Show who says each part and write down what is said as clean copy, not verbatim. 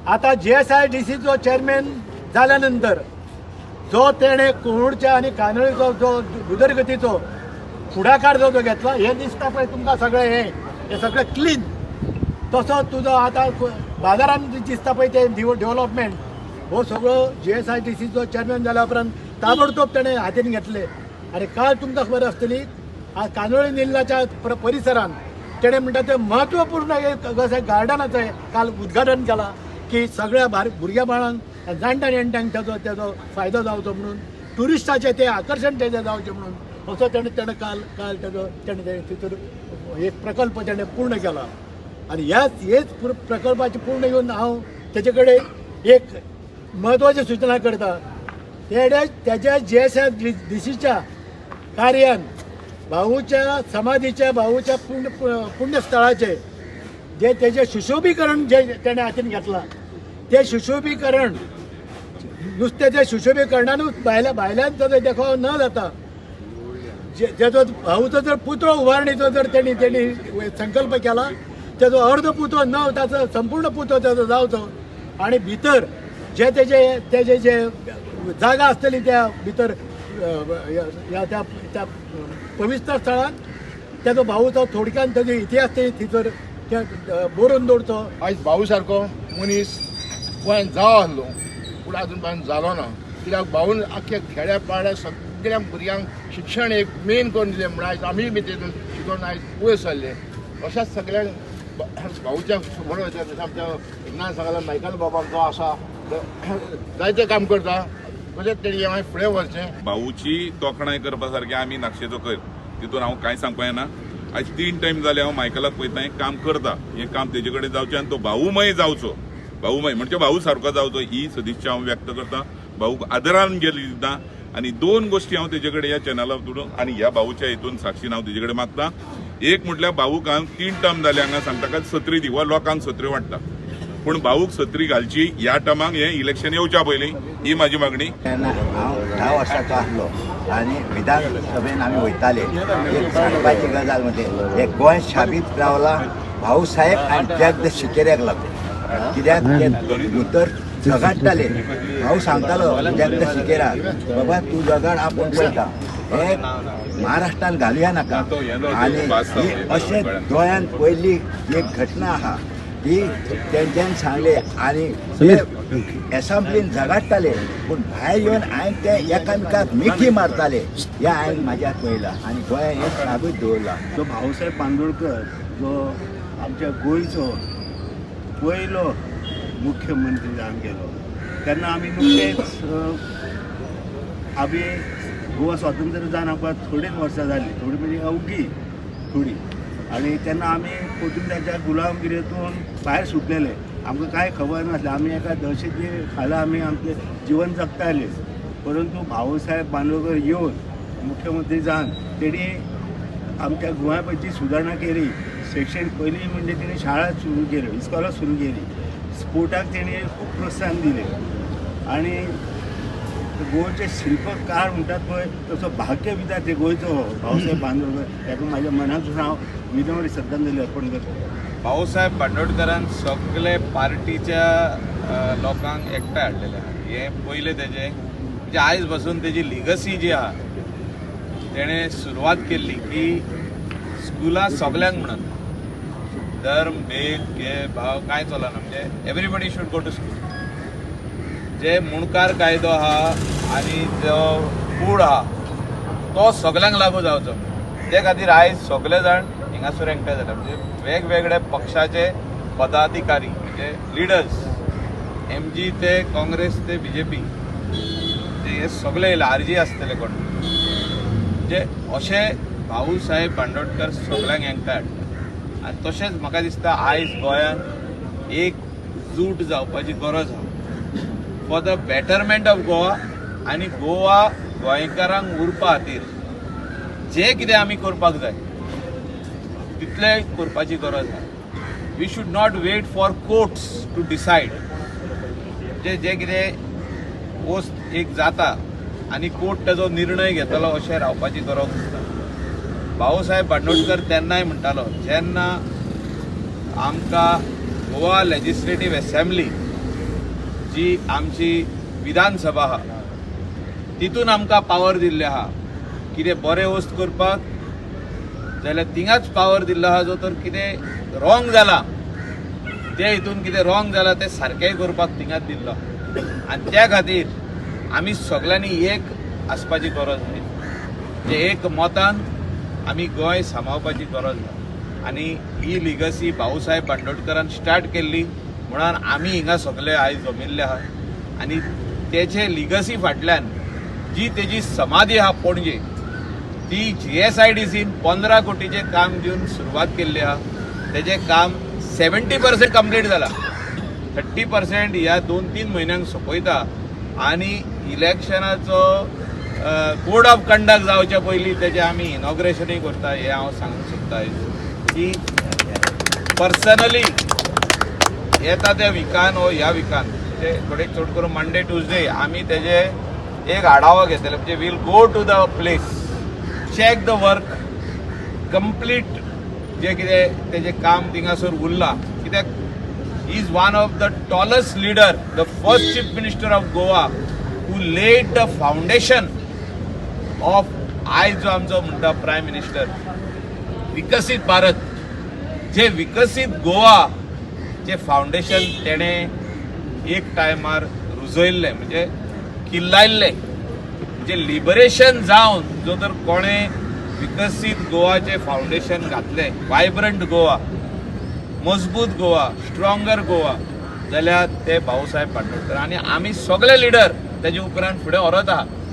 Speaker 1: आतां GSIDCचो चेअरमॅन जाल्या नंतर जो तेणें कुळूरच्या आनी कांदोळीचो जो उदरगतीचो फुडाकार जो जो घेतला, हे दिसता पळय तुमकां सगळें, हें हें सगळें क्लीन. तसो तुजो आतां बाजारान दिसता पळय ते डेव्हलपमेंट, हो सगळो GSIDCचो चेअरमॅन जाल्या उपरांत ताबडतोब तेणें हातीन घेतले. आनी काल तुमकां खबर आसतली, आज कांदोळी निल्लाच्या परिसरान तेणें म्हणटा तें म्हत्वपूर्ण एक कशें गार्डनाचें काल उद्घाटन केलां की सगळ्या भुरग्या बाळांक, जाणट्या नेणट्यांक तेजो तेजो फायदो जावचो म्हणून, ट्युरिस्टाचें तें आकर्शण तेजें जावचें म्हणून, असो तेणें तेणें काल काल तेजो तेणें तितूर एक प्रकल्प तेणें पूर्ण केला. आनी ह्याच हेच प्रकल्पाचें पूर्ण येवन हांव तेजे कडेन एक म्हत्वाची सुचना करता. तेणे तेज्या GSIDCच्या कार्यान भाऊच्या समाधीच्या, भाऊच्या पुण्यस्थळाचे जे तेजें सुशोभीकरण जे तेणें हातीन घेतलां, तें सुशोभीकरण नुस्तें तें सुशोभीकरणानूच भायल्या भायल्यान ताजो देखाव न जाता, जेजो भाऊचो जर पुतळो उबारणीचो जर तेणी तेणी संकल्प केला, तेजो अर्द पुतळो न ताचो संपूर्ण पुतळो तेजो जावचो आनी भितर जे तेजे तेजे जे जागा आसतली त्या भितर ह्या त्या त्या पवित्र स्थळान तेजो भाऊचो थोडक्यान तेजो इतिहास ते थंयसर ते बरोवन दवरचो.
Speaker 2: आयज भाऊ सारको मनीस गोंयांत जावो आसलो, पूण आजून पर्यंत जालो ना. कित्याक भाऊन आख्ख्या खेड्या पाड्या सगळ्या भुरग्यांक शिक्षण एक मेन करून दिलें, म्हणून आयज आमीय बी तेतून शिकोवन आयज वयर सरले. अशाच सगळ्यांक भाऊच्या बरोबर, जशें आमच्या एकनाथ सांगला, मायकल बाबा आमचो आसा, जायतें काम करता, तशेंच तेणी मागीर फुडें व्हरचें.
Speaker 3: भाऊची तोखणाय करपा सारकें आमी नाक्षेचो कर तितून हांव कांय सांगपा येना. आयज 3 टायम जाले हांव मायकलाक पळयता, हें काम करता, हें काम तेजे कडेन जावचें आनी तो भाऊमय जावचो, भाऊमय म्हणजे भाऊ सारको जावचो ही सदिच्छा हांव व्यक्त करता. भाऊक आदरान गेली दिता. आनी 2 गोश्टी हांव तेजे कडेन ह्या चॅनला थ्रू आनी ह्या भाऊच्या हितून साक्षीन हांव तेजे कडेन मागता. एक म्हटल्यार भाऊक हांव 3 टर्म जाले हांगा सांगता काय सत्री दी वा लोकांक सत्री वाडटा, पूण भाऊक सत्री घालची ह्या टर्माक, हें इलेक्शन येवच्या पयलीं, ही म्हाजी मागणी.
Speaker 4: तेन्ना हांव 10 वर्सांचो आसलो आनी विधानसभेन आमी वयताले. एक सांगपाची गजाल म्हणजे हे गोंय शाबीत रावलां भाऊसाहेब आनी जगदीश शिकेऱ्याक लागून. कित्याक ते भितर झगडटाले. भाऊ सांगतालो जगदीश शिकेरा, बाबा तूं झगड, आपूण पळयता, हे महाराष्ट्रान घालया नाका. आनी ही अशें गोंयान पयली एक घटना आहा ती तेंच्यांनी सांगले. आनी ते एसेंब्लीन झगडटाले, पूण भायर येवन हांवें ते एकामेकाक मिठी मारताले, हें हांवें म्हाज्या पळयलां आनी गोंयान हें साबीत दवरलां.
Speaker 5: जो भाऊसाहेब बांदोडकर जो आमच्या गोंयचो पयलो मुख्यमंत्री जावन गेलो, तेन्ना आमी नुकतेच आमी गोवा स्वातंत्र्य जावन आमकां थोडीच वर्सां जालीं, थोडी म्हणजे अवघी थोडी. आनी तेन्ना आमी पोर्तुगीजाच्या गुलामगिरीतून भायर सुटलेले, आमकां कांय खबर नासलें. आमी एका दहशती खाला आमी आमचें जिवन जगताले. परंतु भाऊसाहेब बांदोडकर येवन मुख्यमंत्री जावन तेणी आमच्या गोंया सुदारणा केली. शिक्षण पयलीं म्हणजे तेणी शाळा सुरू केल्यो, इस्कोलां सुरू केली, स्पोर्टाक तेणी खूब प्रोत्साहन दिलें. आनी गोंयचे शिल्पकार म्हणटात पळय तसो भाग्य विधाते गोंयचो भाऊसाहेब बांदोडकर, ताका म्हाज्या मनातून हांव विनम्र श्रद्धांजली अर्पण करता.
Speaker 6: भाऊसाहेब बांदोडकरान सगळे पार्टीच्या लोकांक एकठांय हाडलेले आहा. हें पयलें तेजें म्हणजे आयज पासून तेजी लिगसी जी आहा तेणें सुरवात केल्ली की स्कुलां सगल्यांक म्हणून धर्म भेद घे भाव कांय चलना, म्हणजे everybody should go to school. जे मुणकार कायदो आहा आनी जो कूड आहा तो सगल्यांक लागू जावचो, ते खातीर आयज सगळे जाण हिंगासर एकठांय जाले. म्हणजे वेगवेगळे पक्षाचे पदाधिकारी म्हणजे लिडर्स, MG ते काँग्रेस ते BJP, म्हणजे हे सगळे येयले, RG आसतले कोण, म्हणजे अशे भाऊसाहेब बांदोडकर सगळ्यांक एकठांय हाडटा. आनी तशेंच म्हाका दिसता आयज गोंयांत एक जूट जावपाची गरज आहा for the betterment of Goa आनी गोवा गोंयकारांक उरपा खातीर जे कितें आमी करपाक जाय तितलें करपाची गरज आहा. We should not wait for courts to decide. जे जे कितें वस्त एक जाता आनी कोर्ट ताजो निर्णय घेतलो अशें रावपाची गरज आसता. भाऊसाहेब बांदोडकर तेन्नाय म्हणटालो, जेन्ना आमकां गोवा लेजिस्लेटीव एसेंब्ली जी आमची विधानसभा आहा तितून आमकां पावर दिल्ले आहा. कितें बरें वस्त करपाक जाल्यार थिंगाच पावर दिल्लो आहा. जो तर कितें रॉंग जाला ते हितून कितें रॉंग जाला तें सारकेंय करपाक थिंगाच दिल्लो आहा. आनी त्या खातीर आमी सगल्यांनी एक आसपाची गरज आहा, म्हणजे एक मतान आमी गोंय सांबाळपाची गरज आहा. आनी ही लिगसी भाऊसाहेब बांदोडकरान स्टार्ट केल्ली म्हणून आमी हिंगा सगळे आयज जमिल्ले आहा. आनी तेचे लिगसी फाटल्यान जी तेजी समाधी आहा पणजे, ती जीएसआयडीसीन 15 कोटीचें काम दिवन सुरवात केल्ली आहा. तेजें काम 70% कंप्लीट जाला, 30% ह्या 2-3 म्हयन्यांक सोंपयता आनी इलेक्शनाचो कोड ऑफ कंडक्ट जावच्या पयलीं तेजें आमी इनॉग्रेशनूय करता. हें हांव सांगूंक सोदता आयज की पर्सनली येता त्या विकान वो ह्या विकान, म्हणजे थोडे चड करून मंडे ट्युजडे आमी तेजे एक आढावा घेतले, म्हणजे we'll go to the place, check the work complete, जे कितें तेजें काम थिंगासर उरलां. कित्याक is one of the tallest leader, the first chief minister of Goa who laid the foundation of आयज जो आमचो म्हणटा प्रायम मिनिस्टर विकसीत भारत, जे विकसीत गोवा जे फावंडेशन तेणें एक टायमार रुजयल्लें, म्हणजे किल्लायल्लें, म्हणजे लिबरेशन जावन जो तर कोणें विकसीत गोवाचें फावंडेशन घातलें, वायब्रंट गोवा, मजबूत गोवा, स्ट्रॉंगर गोवा, जाल्यार ते भाऊसाहेब बांदोडकर. आनी आमी सगळे लिडर तेजे उपरांत फुडें व्हरत आहा.